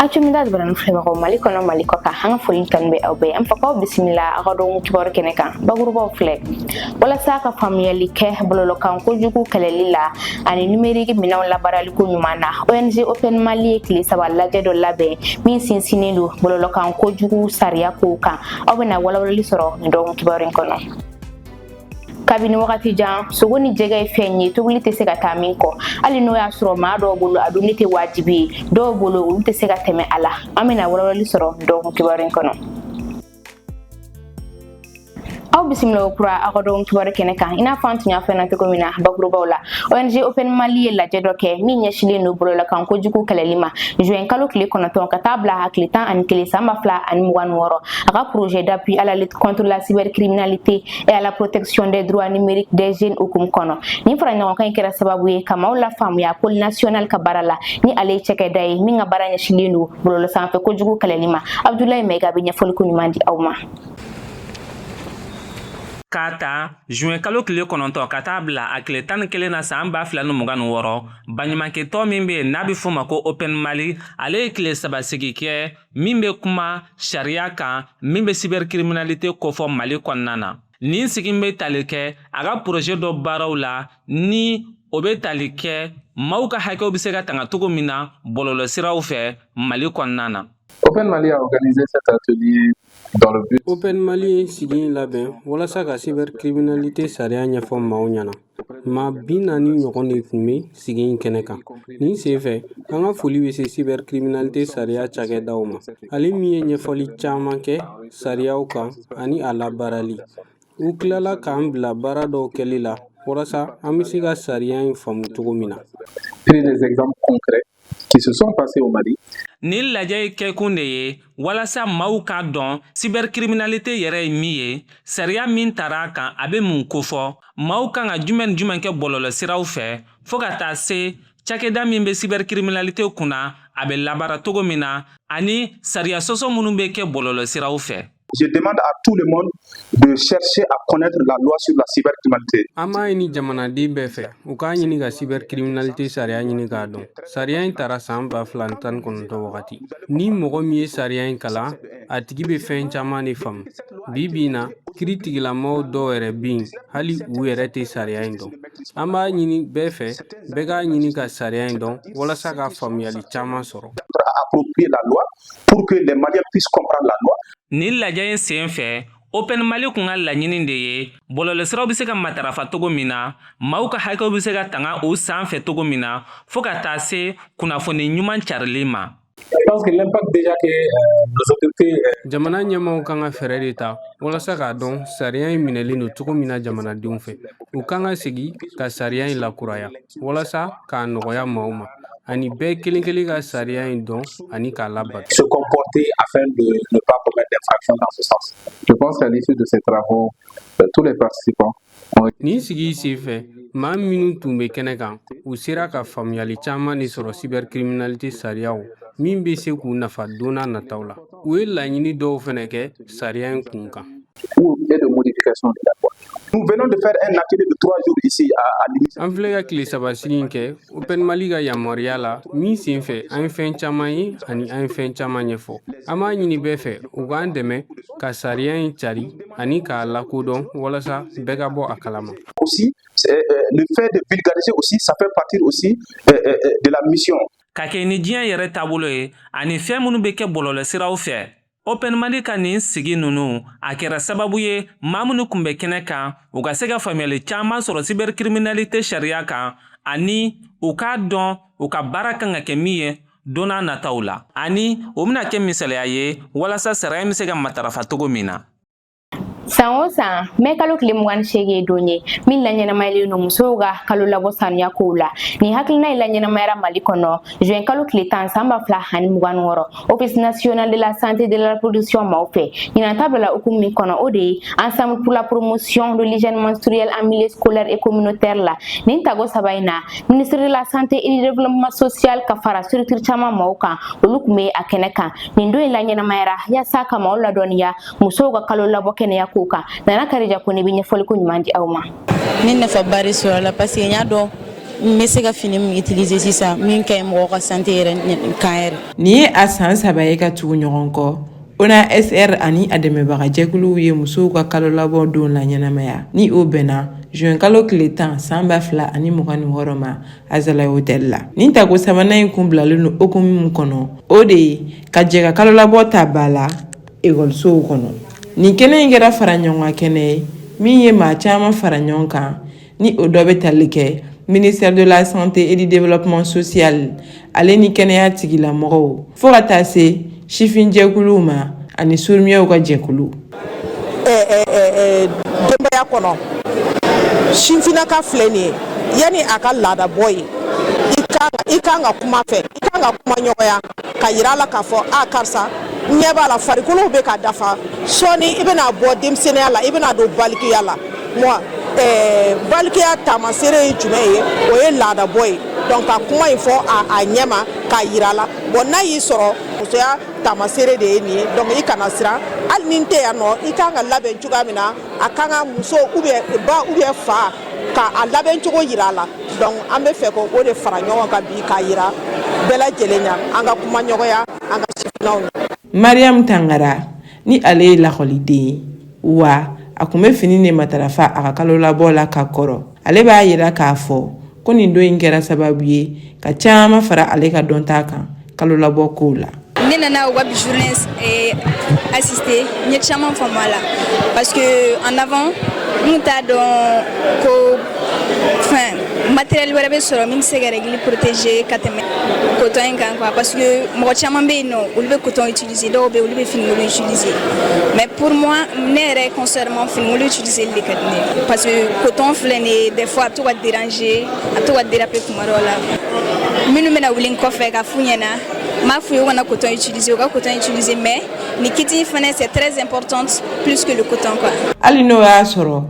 Aw jabaranin filɛbagaw, Mali kɔnɔ, Mali kɔ kan, an ka foli kanu bɛ aw bɛɛ. An fɔ k'aw bisimila aw ka dɔgɔkun kibaru kɛnɛ kan. Bakurubaw filɛ: walasa ka faamuyali kɛ bɔlɔlɔkan kojugu kɛlɛli la ani numérique minɛnw labaaraliko ɲuman na, ONG Open Mali ye tile 3 lajɛ dɔ labɛn min sinsinnen don bɔlɔlɔkan kojugu sariya kow kan. Aw bɛna walawalali sɔrɔ nin dɔgɔkun kibaru in kɔnɔ. Kabini wagati jan, sogo ni jɛgɛ ye fɛn ye tobili tɛ se ka taa min kɔ. Hali n'o y'a sɔrɔ maa dɔw bolo a dunni tɛ wajibi ye, dɔw bolo olu tɛ se ka tɛmɛ a la. An bɛna walawalali sɔrɔ dɔgɔkun kibaru in kɔnɔ. Aw bisimila o kura aw ka dɔgɔkun kibaru kɛnɛ kan. I n'a fɔ an tun y'a fɔ na cogo min na bakurubaw la, ONG Open Mali ye lajɛ dɔ kɛ min ɲɛsilen don bɔlɔlɔkan kojugu kɛlɛli ma, juin kalo tile 9 ka taa bila a tile 11 san 2026, a ka projet d'appui à la lutte contre la cybercriminalité et à la protection des droits numériques des jeunes hukumu kɔnɔ. Nin fara ɲɔgɔn kan in kɛra sababu ye ka maaw lafaamuya pôle national ka baara la, ni ale ye cakɛda ye min ka baara ɲɛsilen don bɔlɔlɔ sanfɛ kojugu kɛlɛli ma. Abudulayi Mayiga bɛ ɲɛfɔliko ɲuman di aw ma. K'a ta juin kalo tile 9 ka taa bila a tile 11 na san 2026, baɲumankɛtɔn min bɛ yen n'a bɛ f'o ma ko Open Mali, ale ye tile 3 sigi kɛ min bɛ kuma sariya kan min bɛ cybercriminalité kofɔ Mali kɔnɔna na. Nin sigi bɛ tali kɛ a ka projet dɔ baaraw la, ni o bɛ tali kɛ maaw ka hakɛw bɛ se ka tanga cogo min na bɔlɔlɔsiraw fɛ Mali kɔnɔna na. Open Mali a organisé cet atelier dans le but Open Mali ye sigi in labɛn walasa ka cybercriminalité sariya ɲɛfɔ maaw ɲɛna. Maa 40 ɲɔgɔn de tun bɛ sigi in kɛnɛ kan. Nin senfɛ, an ka foli bɛ se cybercriminalité sariya cakɛdaw ma, ale min ye ɲɛfɔli caman kɛ sariyaw kan ani a labaarali. U tilala k'an bila baara dɔw kɛli la walasa an bɛ se ka sariya in faamu cogo min na. Pris des exemples concrets qui se sont passés au Mali. Nin lajɛ ye kɛkun de ye walasa maaw k'a dɔn cybercriminalité yɛrɛ ye min ye, sariya min tara a kan, a bɛ mun kofɔ, maaw kan ka jumɛn ni jumɛn kɛ bɔlɔlɔsiraw fɛ, fɔɔ ka taa se cakɛda min bɛ cybercriminalité kunna, a bɛ labaara cogo min na, ani sariya sɔsɔ minnu bɛ kɛ bɔlɔlɔsiraw fɛ. Je demande à tout le monde de chercher à connaître la loi sur la cybercriminalité. An b'a ɲini jamanaden bɛɛ fɛ, u k'a ɲini ka cybercriminalité sariya ɲini k'a dɔn. Sariya in tara san 2019 wagati. Ni mɔgɔ min ye sariya in kalan, a tigi bɛ fɛn caman de faamu. Bi bi in na, kiiri tigilamɔgɔw dɔw yɛrɛ bɛ yen, hali u yɛrɛ tɛ sariya in dɔn. An b'a ɲini bɛɛ fɛ, bɛɛ k'a ɲini ka sariya in dɔn walasa ka faamuyali caman sɔrɔ. Approprier la loi pour que les Maliens puissent comprendre la loi. Nin lajɛ in sen fɛ, Open Mali kun ka laɲini de ye bɔlɔlɔsiraw bɛ se ka matarafa cogo min na, maaw ka hakɛw bɛ se ka tanga o san fɛ cogo min na, fɔɔ ka taa se kunnafoni ɲuman carili ma. Je pense que l'impact déjà que nos autorités Jamana ɲɛmaaw kan ka fɛɛrɛ de ta walasa k'a dɔn sariya in minɛlen don cogo min na jamanadenw fɛ. U kan ka segi ka sariya in lakuraya walasa k'a nɔgɔya maaw ma, ani bɛɛ kelen kelen ka sariya in dɔn ani k'a labato. Se comporter afin de ne pas commettre d'infractions dans ce sens. Je pense qu'à l'issue de ces travaux, tous les participants ont Nin sigi sen fɛ, maa minnu tun bɛ kɛnɛ kan, u sera ka faamuyali caman de sɔrɔ cybercriminalité sariyaw min bɛ se k'u nafa don n'a nataw la. U ye laɲini dɔw fɛnɛ kɛ sariya in kun kan. Ou et de modification de la loi. Nous venons de faire un atelier de 3 jours ici à l'UNICEF. An filɛ ka tile 3 sigi in kɛ Open Mali ka yamaruya la min sen fɛ, an ye fɛn caman ye ani an ye fɛn caman ɲɛfɔ. An b'a ɲini bɛɛ fɛ, u k'an dɛmɛ ka sariya in cari ani k'a lakodɔn walasa bɛɛ ka bɔ a kalama. Aussi, le fait de vulgariser aussi, ça fait partie aussi de la mission. Ka kɛ ni diɲɛ yɛrɛ taabolo ye ani fɛn minnu bɛ kɛ bɔlɔlɔsiraw fɛ, Open Mali ka nin sigi ninnu, a kɛra sababu ye maa minnu kun bɛ kɛnɛ kan, u ka se ka faamuyali caman sɔrɔ cybercriminalité sariya kan, ani u k'a dɔn u ka baara kan ka kɛ min ye don n'a nataw la, ani o bɛna kɛ misaliya ye walasa sariya bɛ se ka matarafa cogo min na. San o san, mɛ kalo tile 28 ye don ye min laɲɛnamayalen don musow ka kalo labɔ sanuya kow la. Nin hakilina in laɲɛnamayara Mali kɔnɔ juin kalo tile 10 san 2026, Office national de la santé de la reproduction maaw fɛ. Ɲinan ta bila hukumu min kɔnɔ, o de ye "Ensemble pour la promotion de l'hygiène menstruelle en milieu scolaire et communautaire" la. Nin tago saba in na, ministre de la Santé et du Développement social ka fara structure caman maaw kan, olu tun bɛ a kɛnɛ kan. Nin don in laɲɛnamayara yaasa ka maaw ladɔnniya musow ka kalo labɔ kɛnɛya kow kan. Nana Karija Kone bɛ ɲɛfɔliko ɲuman di aw ma. Ni nafaba de sɔrɔ a la parce que n y'a dɔn. N bɛ se ka fini min utiliser sisan min ka ɲi mɔgɔ ka santé yɛrɛ kan yɛrɛ. Nin ye a san 3 ye ka tugu ɲɔgɔn kɔ, ONASR ani a dɛmɛbagajɛkuluw ye musow ka kalolabɔ don laɲɛnamaya, ni o bɛnna juin kalo tile 10 san 2026 ma Azalaï Hotel la. Nin tako sabanan in kun bilalen don hukumu min kɔnɔ, o de ye ka jɛ ka kalolabɔ ta ba la ekɔlisow kɔnɔ. Nin kɛnɛ in kɛra fara ɲɔgɔn kan kɛnɛ ye min ye maa caman fara ɲɔgɔn kan, ni o dɔ bɛ tali kɛ ministère de la Santé et du Développement social ale ni kɛnɛya tigilamɔgɔw, fo ka taa se sifinjɛkuluw ma ani surumiyɛw ka jɛkulu. Denbaya kɔnɔ, sifinnaka filɛ nin ye, yanni a ka laada bɔ ye, i kan ka kuma fɛ, i kan ka kuma ɲɔgɔnya ka yira a la k'a fɔ a karisa, n ɲɛ b'a la, farikolo bɛ ka dafa sɔɔni, i bɛna bɔ denmisɛnninya la, i bɛna don balikuya la. Moi, balikuya taamasere ye jumɛn ye? O ye laadabɔ ye. Donc ka kuma in fɔ a ɲɛ ma k'a yira a la, bon, n'a y'i sɔrɔ, musoya taamasere de ye nin ye. Donc i kana siran, hali ni n tɛ yan nɔ, i kan ka labɛn cogoya min na, a kan ka muso ou bien ba ou bien fa ka a labɛn cogo yira a la. Donc an bɛ fɛ ko o de fara ɲɔgɔn kan bi k'a yira bɛɛ lajɛlen ɲa, an ka kuma ɲɔgɔnya an ka sifinnaw ye. Mariam Tangara, ni ale ye lakɔliden ye, wa a tun bɛ fini de matarafa a ka kalolabɔ la ka kɔrɔ, ale b'a yira k'a fɔ ko nin don in kɛra sababu ye ka caman fara ale ka dɔnta kan kalolabɔ kow la. Ne nana u ka bi journée assister, n ye caman faamu a la, parce que en avant n kun t'a dɔn ko fɛn matériel wɛrɛ bɛ sɔrɔ min bɛ se ka règle protéger ka tɛmɛ coton in kan quoi, parce que mɔgɔ caman bɛ yen nɔ, olu bɛ coton utiliser, dɔw bɛ yen, olu bɛ finikolon utiliser. Mais pour moi, ne yɛrɛ concernant, finikolon utiliser de ka di ne ye, parce que coton filɛ nin ye, des fois a bɛ to ka déranger, a bɛ to ka déraper kuma dɔw la. Minnu bɛna wuli n kɔfɛ ka f'u ɲɛna, n b'a f'u ye u kana coton utiliser, u ka coton utiliser, mais nin kit in fana, c'est très important, plus que le coton quoi. Hali n'o y'a sɔrɔ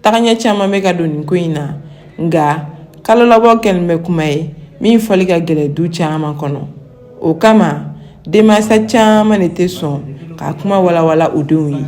tagaɲɛ caman bɛ ka don nin ko in na, nka kalolabɔ kɛlen bɛ kuma ye min fɔli ka gɛlɛn du caman kɔnɔ. O kama, denmansa caman de tɛ sɔn k'a kuma walawala u denw ye.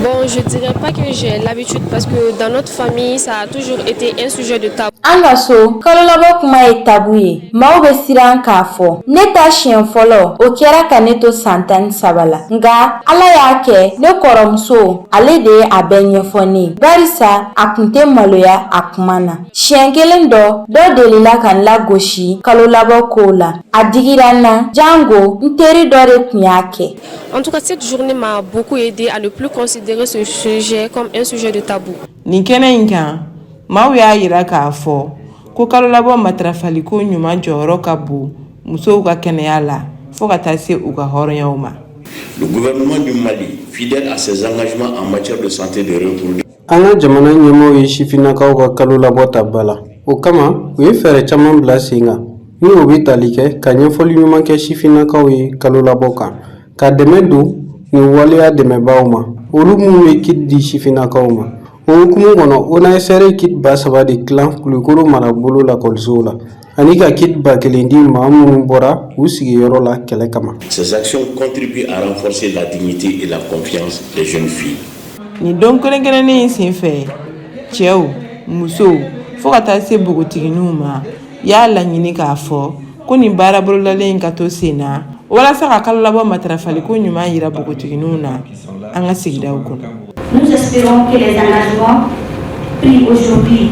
Bon, je dirais pas que j'ai l'habitude parce que dans notre famille, ça a toujours été un sujet de tabou. An ka so, kalolabɔ kuma ye tabou ye, maaw bɛ siran k'a fɔ. Ne ta siɲɛ fɔlɔ, o kɛra ka ne to san 13 la, nka Ala y'a kɛ, ne kɔrɔmuso, ale de ye a bɛɛ ɲɛfɔ ne ye, barisa a kun tɛ maloya a kuma na. Siɲɛ kelen dɔ, dɔ delila ka n lagosi kalolabɔ kow la, a digira n na, jango n teri dɔ de tun y'a kɛ. En tout cas, cette journée m'a beaucoup aidé à ne plus considérer ce sujet comme un sujet de tabou. Nin kɛnɛ in kan, maaw y'a yira k'a fɔ ko kalolabɔ matarafaliko ɲuman jɔyɔrɔ ka bon musow ka kɛnɛya la, fo ka taa se u ka hɔrɔnyaw ma. Le gouvernement du Mali, fidèle à ses engagements en matière de santé de reproduction, An ka jamana ɲɛmaaw ye sifinnakaw ka kalo labɔ ta ba la. O kama, u ye fɛɛrɛ caman bila sen kan, ni o bɛ tali kɛ ka ɲɛfɔli ɲuman kɛ sifinnakaw ye kalo labɔ kan, ka dɛmɛ don nin waleya dɛmɛbaaw ma, olu minnu bɛ kit di sifinnakaw ma. O hukumu kɔnɔ, ONASR ye kit 3000 de tilan Kulukoro marabolo lakɔlisow la, ani ka kit 1000 di maa minnu bɔra u sigiyɔrɔ la kɛlɛ kama. Ces actions contribuent à renforcer la dignité et la confiance des jeunes filles. Nin don kɛrɛnkɛrɛnnen in senfɛ, cɛw, musow, fo ka taa se npogotigininw ma, y'a laɲini k'a fɔ ko nin baara bolodalen in ka to sen na walasa ka kalolabɔ matarafaliko ɲuman yira npogotigininw na an ka sigidaw kɔnɔ. Nous espérons que les engagements pris aujourd'hui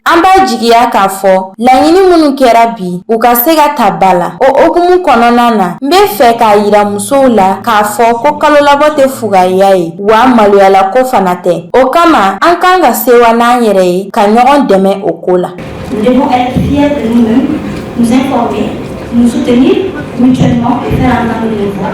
An b'a jigiya k'a fɔ laɲini minnu kɛra bi, u ka se ka ta ba la. O hukumu kɔnɔna na, n bɛ fɛ k'a yira musow la k'a fɔ ko kalolabɔ tɛ fugariya ye, wa maloyala ko fana tɛ. O kama, an kan ka sewa n'an yɛrɛ ye, ka ɲɔgɔn dɛmɛ o ko la. Nous devons être fiers de nous-mêmes, nous informer, nous soutenir mutuellement et faire entendre nos voix.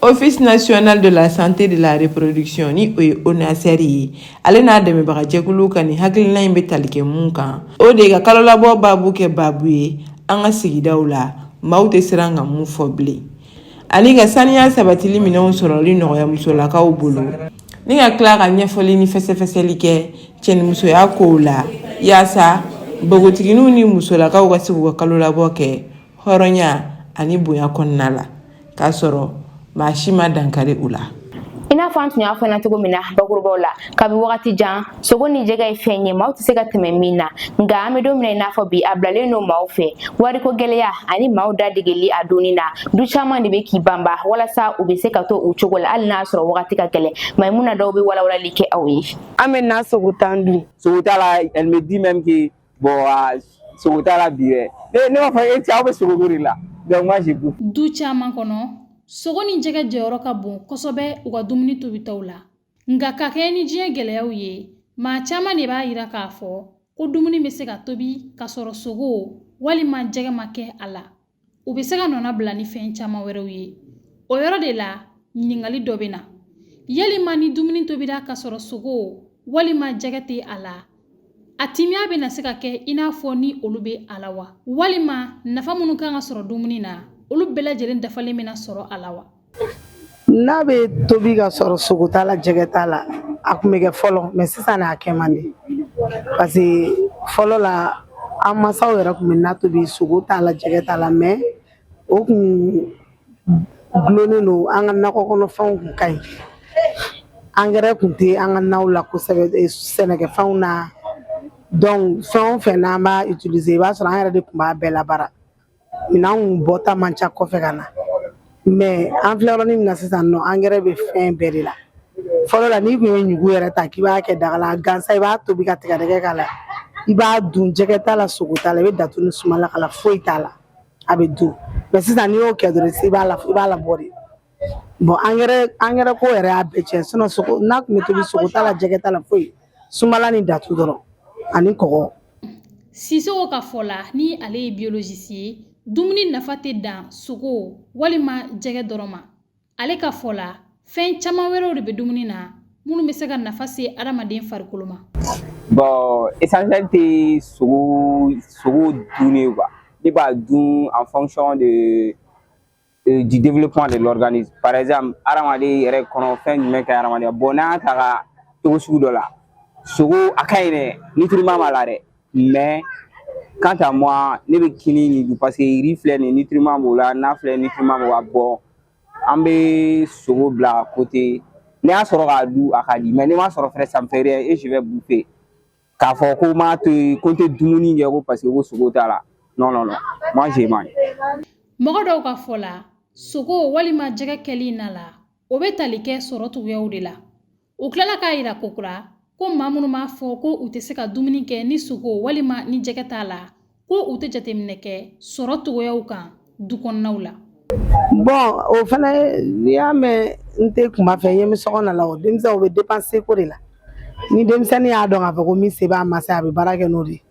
Office national de la santé de la reproduction, ni o ye ONASR ye, ale n'a dɛmɛbagajɛkuluw ka nin hakilina in bɛ tali kɛ mun kan, o de ye ka kalolabɔ baabu kɛ baabu ye an ka sigidaw la, maaw tɛ siran ka mun fɔ bilen, ani ka saniya sabatili minɛnw sɔrɔli nɔgɔya musolakaw bolo, ni ka tila ka ɲɛfɔli ni fɛsɛfɛsɛli kɛ cɛnimusoya kow la, yaasa npogotigininw ni musolakaw ka se k'u ka kalolabɔ kɛ hɔrɔnya ani bonya kɔnɔna la, k'a sɔrɔ maa si ma dankari u la. I n'a fɔ an tun y'a fɔ na cogo min na bakurubaw la, kabi wagati jan, sogo ni jɛgɛ ye fɛn ye maaw tɛ se ka tɛmɛ min na. Nka an bɛ don min na i n'a fɔ bi, a bilalen don maaw fɛ. Wariko gɛlɛya ani maaw da degeli a donni na, du caman de bɛ k'i banba walasa u bɛ se ka to u cogo la, hali n'a sɔrɔ wagati ka gɛlɛn. Maimuna dɔw bɛ walawalali kɛ aw ye. An bɛ na sogo tan dun. Sogo t'a la, elle me dit même que bon, sogo t'a la bi dɛ. Ne b'a fɔ e cɛ, aw bɛ sogo ko de la. Donc moi, je bouffe. Du caman kɔnɔ, sogo ni jɛgɛ jɔyɔrɔ ka bon kosɛbɛ u ka dumuni tobitaw la. Nka ka kɛɲɛ ni diɲɛ gɛlɛyaw ye, maa caman de b'a yira k'a fɔ ko dumuni bɛ se ka tobi ka sɔrɔ sogo walima jɛgɛ ma kɛ a la. U bɛ se ka nɔnɔ bila ni fɛn caman wɛrɛw ye. O yɔrɔ de la, ɲininkali dɔ bɛ na: yalima ni dumuni tobira ka sɔrɔ sogo walima jɛgɛ tɛ a la, a timiya bɛ na se ka kɛ i n'a fɔ ni olu bɛ a la wa? Walima nafa minnu kan ka sɔrɔ dumuni na, olu bɛɛ lajɛlen dafalen bɛna sɔrɔ a la wa? N'a bɛ tobi ka sɔrɔ sogo t'a la, jɛgɛ t'a la, a tun bɛ kɛ fɔlɔ, mais sisan a kɛ man di, parce que fɔlɔ la, an masaw yɛrɛ tun bɛ na tobi, sogo t'a la, jɛgɛ t'a la, mais o kun gulonnen don. An ka nakɔ kɔnɔfɛnw kun ka ɲi, angɛrɛ kun tɛ an ka naw la kosɛbɛ, sɛnɛkɛfɛnw na. Donc fɛn o fɛn n'an b'a utiliser, i b'a sɔrɔ an yɛrɛ de tun b'a bɛɛ labaara, minɛnw kun bɔta man ca kɔfɛ ka na. Mais an filɛ yɔrɔnin min na sisan nɔ, angɛrɛ bɛ fɛn bɛɛ de la. Fɔlɔ la, n'i kun ye ɲugu yɛrɛ ta k'i b'a kɛ daga la gansan, i b'a tobi ka tigadɛgɛ k'a la, i b'a dun, jɛgɛ t'a la, sogo t'a la, i bɛ datu ni sumala k'a la, foyi t'a la, a bɛ dun. Mais sisan, n'i y'o kɛ dɔrɔn, i b'a labɔ de. Bon, angɛrɛ ko yɛrɛ y'a bɛɛ tiɲɛ. Sinon sogo n'a tun bɛ tobi, sogo t'a la, jɛgɛ t'a la, foyi, sumala ni datu dɔrɔn ani kɔgɔ. Sisoko ka fɔ la, ni ale ye biologiste ye, dumuni nafa tɛ dan sogo walima jɛgɛ dɔrɔn ma. Ale ka fɔ la, fɛn caman wɛrɛw de bɛ dumuni na minnu bɛ se ka nafa se adamaden farikolo ma. Bon, essentiel tɛ sogo dunni ye quoi. Ne b'a dun en fonction du développement de l'organisme. Par exemple, hadamaden yɛrɛ kɔnɔ, fɛn jumɛn ka ɲi hadamaden ma? Bon, n'an y'a ta ka togo sugu dɔ la, sogo a ka ɲi dɛ, nutriment b'a la dɛ, mais quant à moi, ne bɛ kini nin dun, parce que riz filɛ nin ye, nutriment b'o la, na filɛ, nutriment b'o la. Bon, an bɛ sogo bila à côté. Ne y'a sɔrɔ k'a dun, a ka di, mais ne m'a sɔrɔ fɛnɛ, ça me fait rien et je vais bouffer. K'a fɔ ko n m'a to yen, ko n tɛ dumuni kɛ ko parce que ko sogo t'a la, non, non, non, moi je mange. Mɔgɔ dɔw ka fɔ la, sogo walima jɛgɛ kɛli na la, o bɛ tali kɛ sɔrɔ cogoyaw de la. U tilala k'a yira kokura ko maa minnu b'a fɔ ko u tɛ se ka dumuni kɛ ni sogo walima ni jɛgɛ t'a la, ko u tɛ jateminɛ kɛ sɔrɔ cogoyaw kan du kɔnɔnaw la. Bon, o fana, n'i y'a mɛn n tɛ kuma fɛ, n ye bɛ sokɔnɔ la, o denmisɛnw, o bɛ dépenser ko de la. Ni denmisɛnnin y'a dɔn k'a fɔ ko min se b'a masa ye, a bɛ baara kɛ n'o de ye.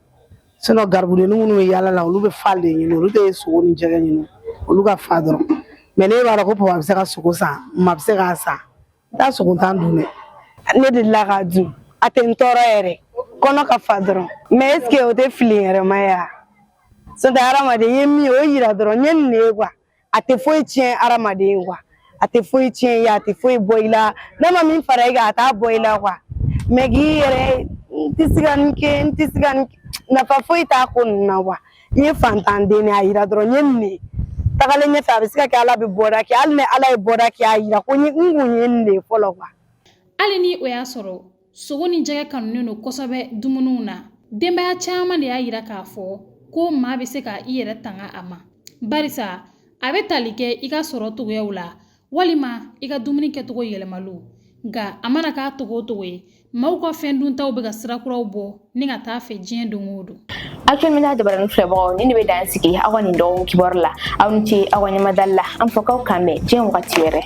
Sinon garibudennin minnu bɛ yaala la, olu bɛ fa de ɲini, olu tɛ sogo ni jɛgɛ ɲini, olu ka fa dɔrɔn. Mais n'e b'a dɔn ko papa bɛ se ka sogo san, ma bɛ se k'a san, n t'a sogo tan dun dɛ. Ne delila k'a dun, a tɛ n tɔɔrɔ yɛrɛ, kɔnɔ ka fa dɔrɔn. Mais est ce que o tɛ fili yɛrɛma ye wa? N'o tɛ, hadamaden ye min ye, o yira dɔrɔn n ye nin de ye quoi. A tɛ foyi tiɲɛ hadamaden ye quoi, a tɛ foyi tiɲɛ i ye, a tɛ foyi bɔ i la. N'a ma min fara i kan, a t'a bɔ i la quoi. Mais k'i yɛrɛ, n tɛ se ka nin kɛ, n tɛ se ka nin, nafa foyi t'a ko ninnu na quoi. N ye fantanden de ye, a yira dɔrɔn n ye nin de ye. Tagalen ɲɛfɛ, a bɛ se ka kɛ Ala bɛ bɔda kɛ. Hali ni Ala ye bɔda kɛ, a yira ko n kun ye nin de ye fɔlɔ quoi. Hali ni o y'a sɔrɔ sogo ni jɛgɛ kanunen don kosɛbɛ dumuniw na, denbaya caman de y'a yira k'a fɔ ko maa bɛ se ka i yɛrɛ tanga a ma, barisa a bɛ tali kɛ i ka sɔrɔ togoyaw la walima i ka dumuni kɛcogo yɛlɛmaliw. Nka a mana k'a togo o togo ye, maaw ka fɛn duntaw bɛ ka sira kuraw bɔ ni ka taa fɛ diɲɛ don o don. Actuel Media jabarani filɛbagaw, ni ne bɛ dan sigi aw ka nin dɔgɔkun kibaru la. Aw ni ce aw ka ɲɛmadali la. An fɔ k'aw kan bɛn diɲɛ wagati wɛrɛ.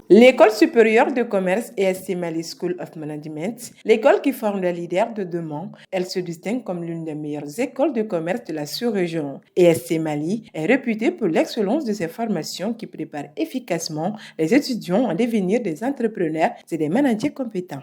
L'école supérieure de commerce ESC Mali School of Management, l'école qui forme les leaders de demain, elle se distingue comme l'une des meilleures écoles de commerce de la sous-région. ESC Mali est réputée pour l'excellence de ses formations qui préparent efficacement les étudiants à devenir des entrepreneurs et des managers compétents.